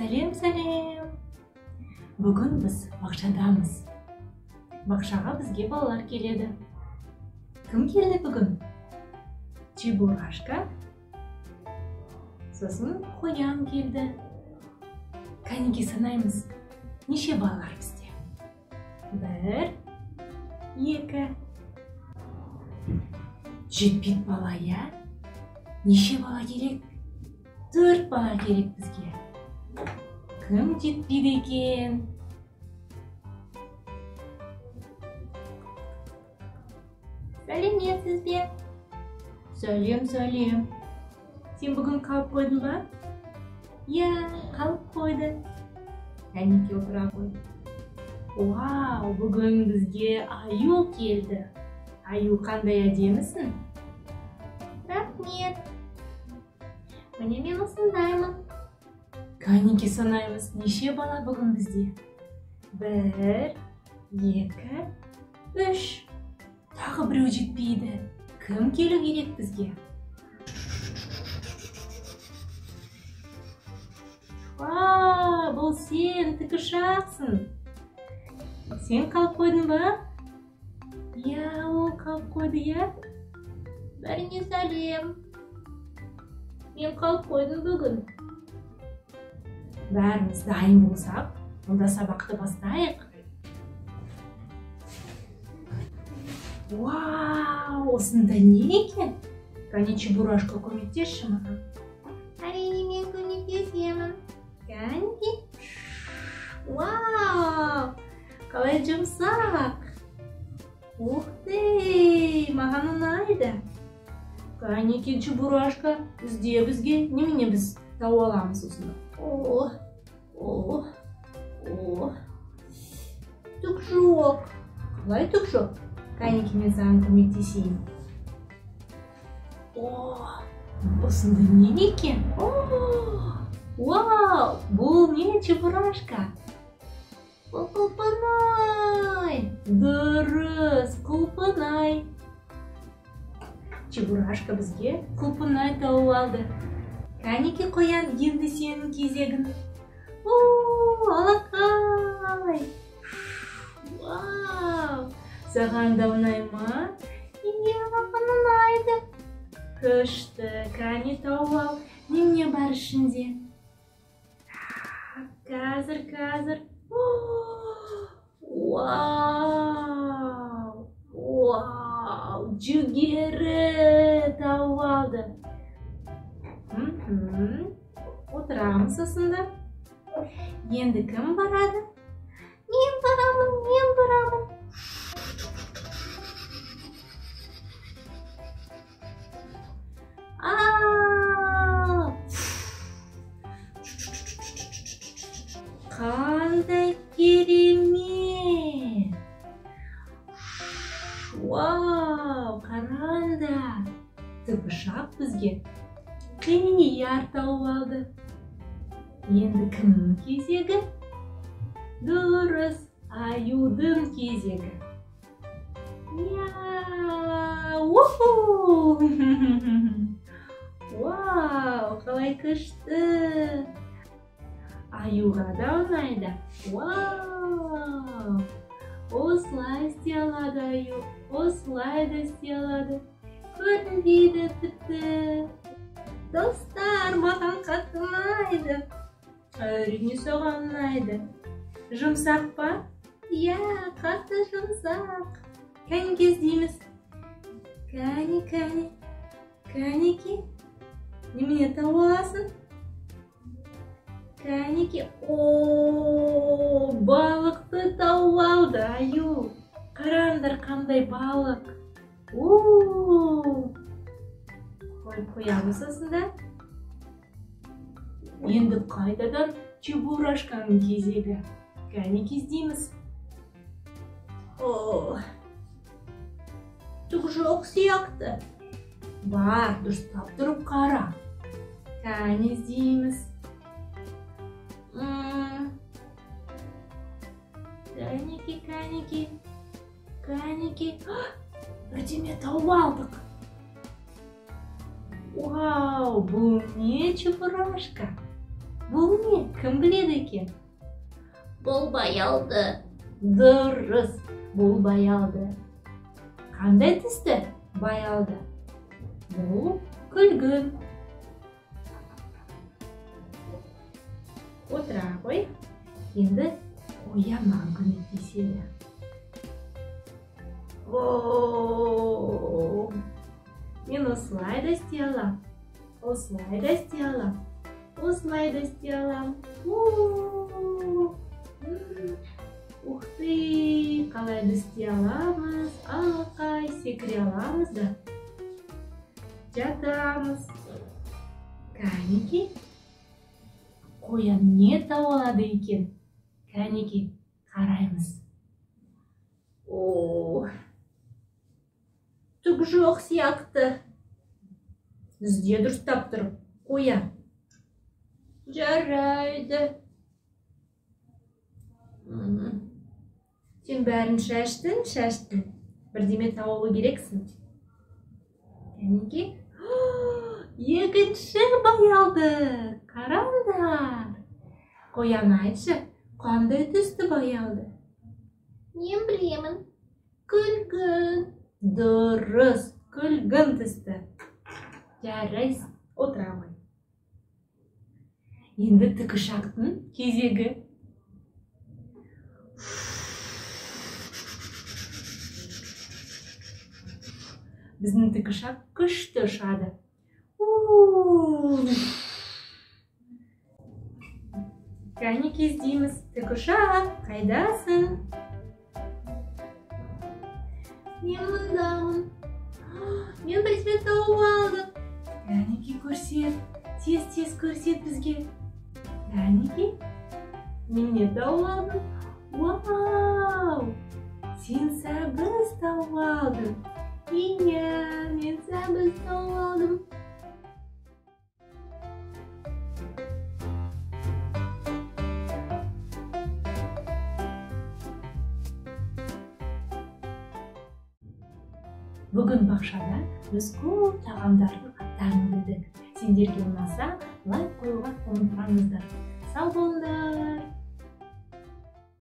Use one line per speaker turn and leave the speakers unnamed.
Сәлем, сәлем. Бүгін біз бақшадамыз. Бақшаға бізге балалар келеді. Кім келді бүгін? Чебурашка, сосын қоян келді. Кәнеки санаймыз. Неше балалар бізде? 1, 2. Жетпейді бала, иә? Неше бала керек? 4 бала керек бізге. Кім жетпейді екен? Сәлеметсіз бе? Сәлем, сәлем. Сен бүгін қалып қойдың ба? Иә, қалып қойды. Кәнеки, отыра қой. Вау, бүгін бізге аю келді. Аю, қандай әдемісің? Рахмет. Міне мен осындаймын. Кәнеки санаймыз. Неше бала бүгін бізде? 1, 2, 3. Тағы біреу жетпейді. Кім келу керек бізге? Вау, бұл сен, тікұшақсың. Сен қалып қойдың ба? Иә, ол қалып қойды, иә? Бәріне сәлем. Мен қалып қойдым бүгін. Бәріміз дайын болсақ, онда сабақты бастайық. Вау, осында не екен? Кәне, Чебурашка, көмектесші маған. Әрине, мен көмектесемін. Кәнеки. Вау, қалай жұмсақ. Ух ты, маған ұнайды. Кәнеки, Чебурашка, ізде бізге немене біз тауып аламыз осыны? О, о, о. Түк жоқ. Қалай түк жоқ? Кәнеки, мен саған көмектесейін. О, осында не екен? О, вау, бұл не, Чебурашка? Бұл құлпынай. Дұрыс, құлпынай. Чебурашка бізге құлпынай тауып алды. Кәнеки, қоян, енді сенің кезегің. О, алақай. Вау, саған да ұнай ма? Иә, маған ұнайды. Күшті, кәне тауып ал. Немене бар ішінде? Қазір, қазір. Вау, вау, жүгері тауып алды. Отырамыз осында. Енді кім барады? Мен барамын, мен барамын. Қандай керемет! Вау, қараңдар. Тікұшақ бізге қияр тауып алды. Енді кімнің кезегі? Дұрыс, аюдың кезегі. Вау, қалай күшті! Аюға да ұнайды. Вау! Осылай істей алады аю, осылай да істей алады. Көрінбейді тіпті. Достар, маған қатты ұнайды. Әрине, саған ұнайды. Жұмсақ па? Иә, қатты жұмсақ. Кәнеки, іздейміз. Кәне, кәне. Кәнеки. Немене тауып аласың? Кәнеки. О, балықты тауып алды аю. Қараңдар, қандай балық. О, қойып қоямыз осында. Енді қайтадан Чебурашканың кезегі. Кәнеки, іздейміз. О, түк жоқ сияқты. Бар, дұрыстап тұрып қара. Кәне, іздейміз. Кәнеки, кәнеки, кәнеки. Бірдеме тауып алдық. Вау, бұл не, Чебурашка? Бұл не? Кім біледі екен?
Бұл баялды.
Дұрыс, бұл баялды. Қандай түсті баялды? Бұл күлгін. Отыра қой. Енді қоян маған көмектеседі. О, мен осылай да істей алам, осылай да істей алам, осылай да істей алам. Ух ты, қалай да істей аламыз, алақай, секіре аламыз да. Жатамыз. Кәнеки, қоян не тауып алады екен? Кәнеки, қараймыз. О, түк жоқ сияқты. Ізде дұрыстап тұр, қоян. Жарайды. Сен бәрін шаштың, шаштың. Бірдеме тауып керексің. Кәнеки, екінші баялды. Қараңдар. Қоян, айтшы, қандай түсті баялды?
Мен білемін. Күлгін.
Дұрыс, күлгін түсті. Жарайсың, отыра ғой. Енді тікұшақтың кезегі. Біздің тікұшақ күшті ұшады. Кәнеки, іздейміз. Тікұшақ, қайдасың? Мен мұндамын. Мен бірдеме тауып алдым. Кәнеки, көрсет. Тез-тез көрсет бізге. Кәнеки, мен не тауып алдым? Вау! Сен сәбіз тауып алдың. Иә, мен сәбіз тауып алдым. Бүгін бақшада біз көп тағамдардың аттарын білдік. Сендерге ұнаса, лайк қоюға ұмытпаңыздар. Сау болыңдар!